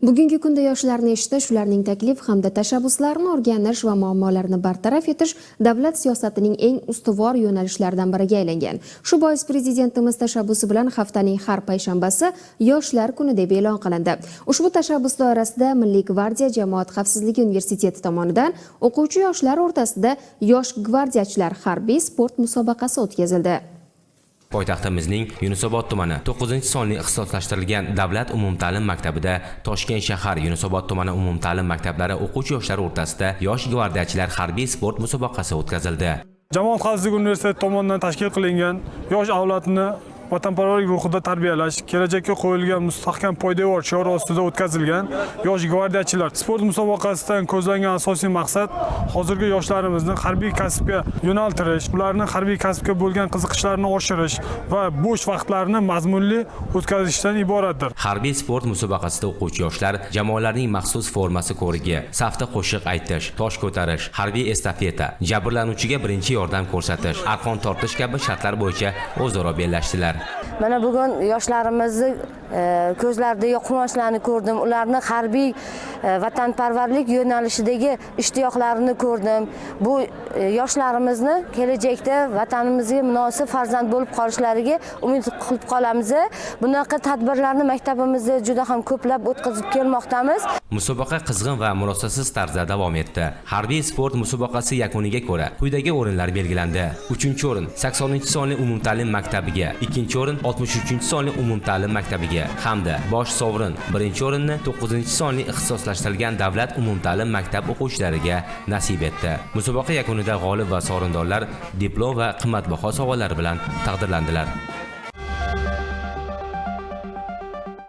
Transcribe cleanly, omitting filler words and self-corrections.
Bugungi kunda yoshlarni eshitish, ularning taklif hamda tashabbuslarini o'rganish va muammolarni bartaraf etish davlat siyosatining eng ustuvor yo'nalishlaridan biriga aylangan. Shu bois Prezidentimiz tashabbusi bilan haftaning har payshanbasi Yoshlar kuni deb e'lon qilindi. Ushbu tashabbus doirasida Milliy gvardiya jamoat xavfsizligi universiteti tomonidan o'quvchi yoshlar o'rtasida Yosh gvardiyachilar harbiy sport musobaqasi o'tkazildi. Poytaxtimizning Yunusobod tumani 9-sonli ixtisoslashtirilgan davlat umumta'lim maktabida Toshkent shahar, Yunusobod tumani umumta'lim maktablari o'quvchi yoshlari o'rtasida Yosh gvardiyachilar harbiy sport musobaqasi o'tkazildi. Jamoat xavfsizligi universiteti tomonidan tashkil qilingan yosh avlodni vatanparvarlik ruhida tarbiyalash, kelajakka qo'yilgan mustahkam poydevor shiori ostida o'tkazilgan Yosh gvardiyachilar sport musobaqasidan ko'zlangan asosiy maqsad hozirgi yoshlarimizni harbiy kasbga yo'naltirish, ularni harbiy kasbga bo'lgan qiziqishlarini oshirish va bo'sh vaqtlarini mazmunli o'tkazishdan iboratdir. Harbiy sport musobaqasida o'quvchi yoshlar jamoalarning maxsus formasi ko'rigi, safda qo'shiq aytish, tosh ko'tarish, harbiy estafeta, jabrlanuvchiga birinchi yordam ko'rsatish, arqon tortish kabi shartlar bo'yicha o'zaro bellashdilar. Mana bugun yoshlarimizni ko'zlaridagi quvonchlarni ko'rdim. Ularni harbiy vatanparvarlik yo'nalishidagi ishtiyoqlarini ko'rdim. Bu yoshlarimizni kelajakda vatanimizga munosib farzand bo'lib qolishlariga umid qilib qolamiz. Bunaqa tadbirlarni maktabimizda juda ham ko'plab o'tkazib kelmoqdamiz. Musobaqa qizg'in va murosasiz tarzda davom etdi. Harbiy sport musobaqasi yakuniga ko'ra quyidagi o'rinlar belgilandi. 3-o'rin 80-sonli umumta'lim maktabiga, 2-o'rin 63-sonli umumta'lim maktabiga hamda bosh sovrin, 1-o'rinni 9-sonli ixtisoslashtirilgan davlat umumta'lim maktab o'quvchilariga nasib etdi. Musobaqa yakunida g'olib va sovrindorlar diplom va qimmatbaho sovg'alar bilan taqdirlandilar.